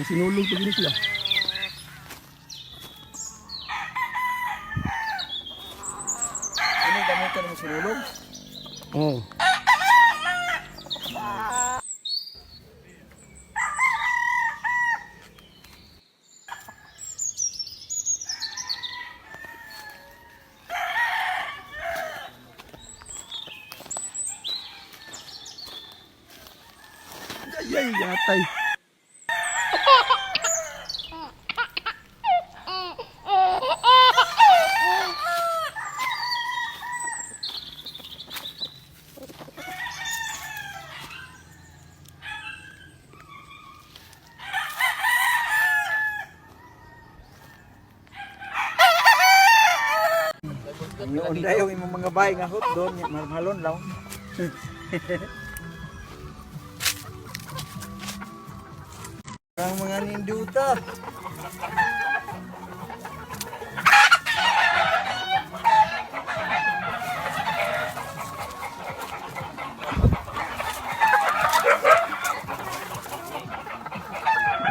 Pang sinulog pag ini sila. Ano gamitan mo sinulog? Oo. Ay, ay, yatay. Noon dayo imong mga bay nga hot doon, marmalon lang. Ang mga ninduta.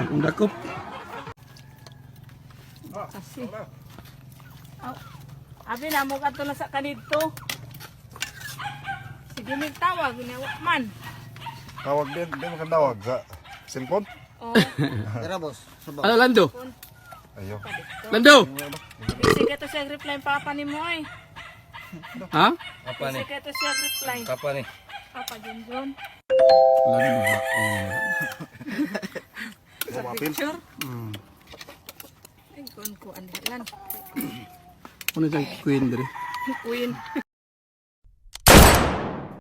Ang dakop. Kasi. Aw, abi na mo kadto na sa kanidto. Sige mig tawag niya wa man. Tawag din, di mo tawag sa cellphone. Oh, Tara boss, suba. Ano, Lando? Ayo. Lando! busy ka to siya reply papa ni mo ay. Ha? Apa ni? Busy ka to siya reply. Apa ni? Papa John John. Lando ba? Oh. Sa picture. Ay kon ko andalan. Ano siyang queen dre? Queen.